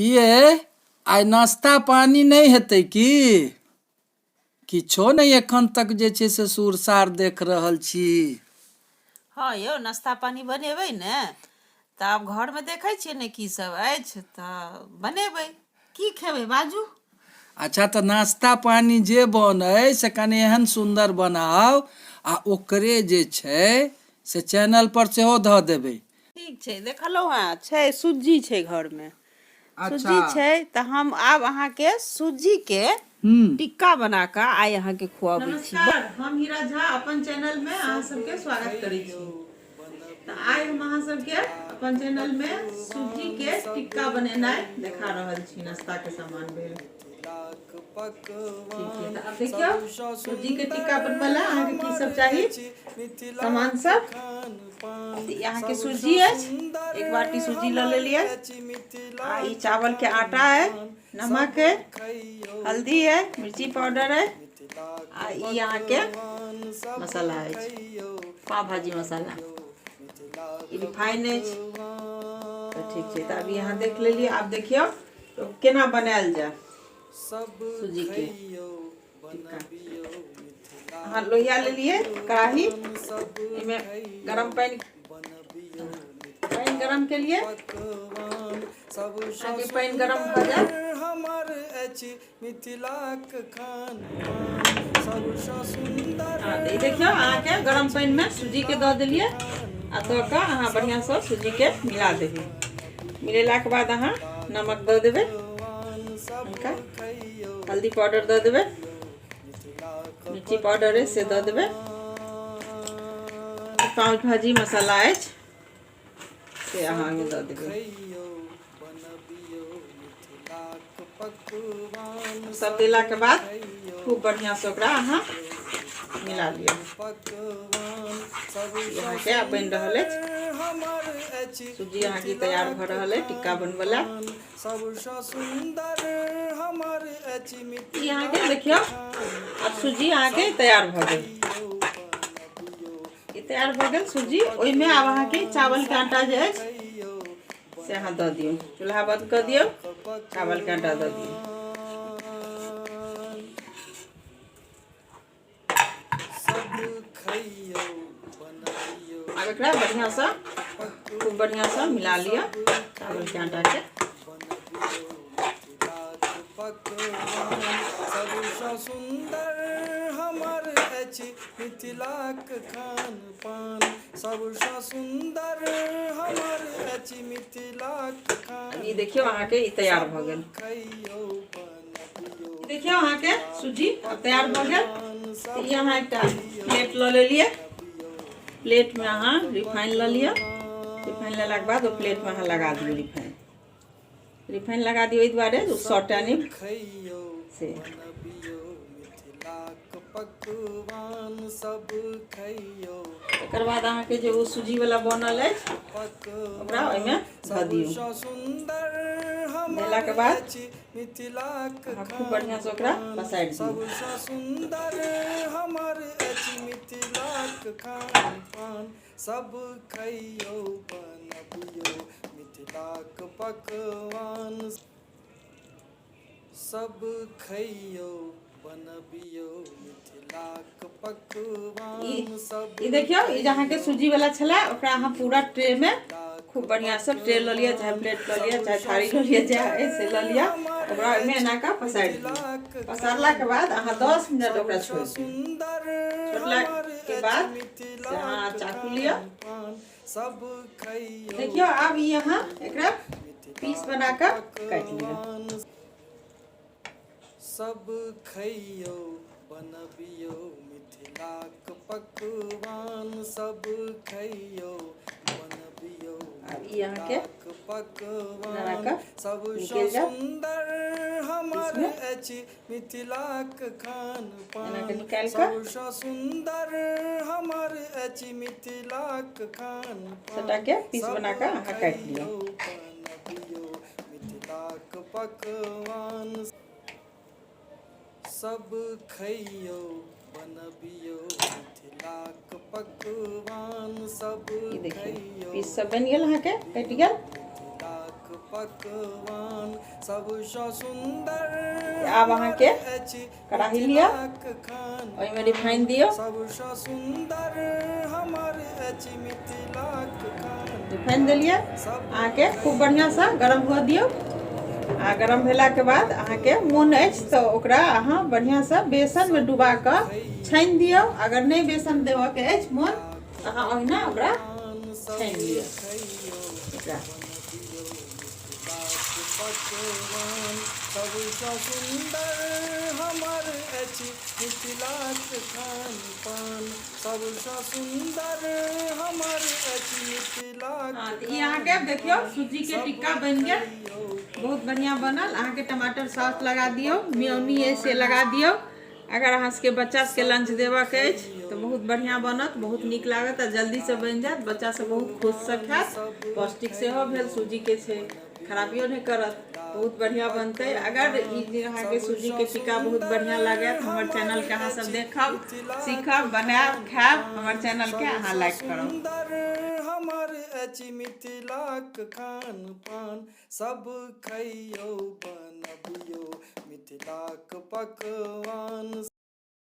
किए आइ नाश्ता पानी नहि हेतै की किछो नहि एखन तक जे छै से सुरसार देख रहल छी। हँ यौ, नाश्ता पानी बनेबै ने तऽ आब घरमे देखै छियै ने की सब अछि तऽ बनेबै। की खेबै बाजू? अच्छा, तऽ नाश्ता पानी जे बनै से कनि एहन सुन्दर बनाउ आ ओकरे जे छै से चैनल पर सेहो धऽ देबै। ठीक छै, देखलहुँ हँ, छै सुज्जी छै घरमे। सुज्जी छै तऽ हम आब अहाँके सुज्जीके टिक्का बना कऽ आइ अहाँके खुआबै छी। नमस्कार, हम हीरा झा अपन चैनलमे अहाँ सबके स्वागत करै छी। तऽ आइ हम अहाँ सबके अपन चैनलमे सुज्जीके टिक्का बनेनाइ देखा रहल छी। नाश्ताके सामान भेल। ठीक छै, तऽ आब देखियौ, सुज्जीके टिक्का बनबै लए अहाँके की सब चाही सामान सब। ई अहाँके सूजी अछि, एक बाटी सूजी लऽ लेलियै, आ ई चावलके आटा अइ, नमक अइ, हल्दी अइ, मिर्ची पाउडर अइ, आ ई अहाँके मसाला अछि, पाव भाजी मसाला, ई रिफाइन अछि। तऽ ठीक छै, तऽ अभी अहाँ देख लेलियै। आब देखियौ केना बनायल जाय सूजीके टिक्का। अहाँ लोहिया लेलियै, कड़ाही, एहिमे गरम पानि, पानि गरम केलियै, अहाँके पानि गरम भऽ जायत। हँ, तऽ ई देखियौ, अहाँके गरम पानिमे सूजीके दऽ देलियै आ दऽ कऽ अहाँ बढ़िआँसँ सूजीके मिला देबै। मिलेलाके बाद अहाँ नमक दऽ देबै हल्का, हल्दी पाउडर दऽ देबै, मिर्ची पाउडर अछि से दऽ देबै, पाव भाजी मसाला अछि से अहाँ ओहिमे दऽ देबै। सब देलाके बाद खूब बढ़िआँसँ ओकरा अहाँ मिला लिअ। अहाँके आब बनि रहल अछि सूजी, अहाँके तैयार भऽ रहल अछि टिक्का बनबै लए। ई अहाँके देखियौ, आब सूजी अहाँके तैयार भऽ गेल। ई तैयार भऽ गेल सूजी। ओहिमे आब अहाँके चावलके आटा जे अछि से अहाँ दऽ दियौ। चूल्हा बंद कऽ दियौ, चावलके आटा दऽ दियौ। आब एकरा बढ़िआँसँ, खूब बढ़िआँसँ मिला लिअ चावलके आटाके। ई देखियौ, अहाँके ई तैयार भऽ गेल। देखियौ, अहाँके सूजी आब तैयार भऽ गेल। तऽ ई अहाँ एकटा प्लेट लऽ लेलियै, प्लेटमे अहाँ रिफाइन लऽ लिअ। रिफाइन लेलाके बाद ओ प्लेटमे अहाँ लगा दियौ रिफाइन। रिफाइन लगा दियौ एहि दुआरे जे ओ सटै नहि से। तकर बाद अहाँके जे ओ सूजीवला बनल अछि, ओकरा ओहिमे धऽ दियौ। देलाके बाद अहाँ खूब बढ़िआँसँ ओकरा पसारि दियौ। ई देखियौ, ई जे अहाँके सूजी वाला छलै, ओकरा अहाँ पूरा ट्रे में खूब बढ़िया से ट्रे लऽ लिअ, चाहे प्लेट लऽ लिअ, चाहे थारी लऽ लिअ, चाहे से लऽ लिअ, ओकरा ओहिमे एना कऽ पसारि दियौ। पसारलाके बाद अहाँ 10 मिनट ओकरा छोड़ि दियौ। छोड़लाके बाद से अहाँ चाकू लिअ। देखियौ, आब ई अहाँ एकरा पीस बना कऽ काटि लिअ। सब खैयौ बनबियौ मिथिलाक पकवान, सब खैयौ बनबियौ आब ई अहाँके मिथिलाक पकवान लगा कऽ सबसँ निकलि जायत सुन्दर हमर पीसमे। अछि मिथिलाक खान एना कऽ पान। निकालि कऽ सबसँ सुन्दर हमर अछि मिथिलाक खान पान। सबटाके पीस सब बना कऽ अहाँ काटि लिअ। खैयौ बनबियौ मिथिलाक पकवान, सब खैयौ बनबियौ मिथिलाक पकवान, सब ई देखियौ, खैयौ पीस सब बनि गेल अहाँके, कटि गेल। मिथिलाक पकवान। आब अहाँके कढ़ाही लिअ, ओहिमे रिफाइन दियौ। रिफाइन देलियै, अहाँके खूब बढ़िआँसँ गरम हुअ दियौ। आ गरम भेलाके बाद अहाँके मोन अछि तऽ ओकरा अहाँ बढ़िआँसँ बेसनमे डुबा कऽ छानि दियौ। अगर नहि बेसन देबऽके अछि मोन, अहाँ ओहिना ओकरा छानि लिअ एकरा। हाँ, तऽ ई अहाँके देखियौ सूजीके टिक्का बनि गेल, बहुत बढ़िआँ बनल। अहाँके टमाटर सॉस लगा दियौ, मेयोनी अछि से लगा दियौ। अगर अहाँ सबके बच्चा सबके लंच देबऽके अछि तऽ बहुत बढ़िआँ बनत, बहुत नीक लागत आ जल्दीसँ बनि जायत। बच्चा सब बहुत खुशसँ खायत, पौष्टिक सेहो भेल, सूजीके छै, खराबियो नहि करत, बहुत बढ़िआँ बनतै। अगर ई जे अहाँके सूजीके टिक्का बहुत बढ़िआँ लागत, हमर चैनलके अहाँ सब देखब, सीखब, बनायब, खायब। हमर चैनलके अहाँ लाइक करब। हमर अछि मिथिलाक खान पान, सब खैयौ बनबियौ मिथिलाक पकवान।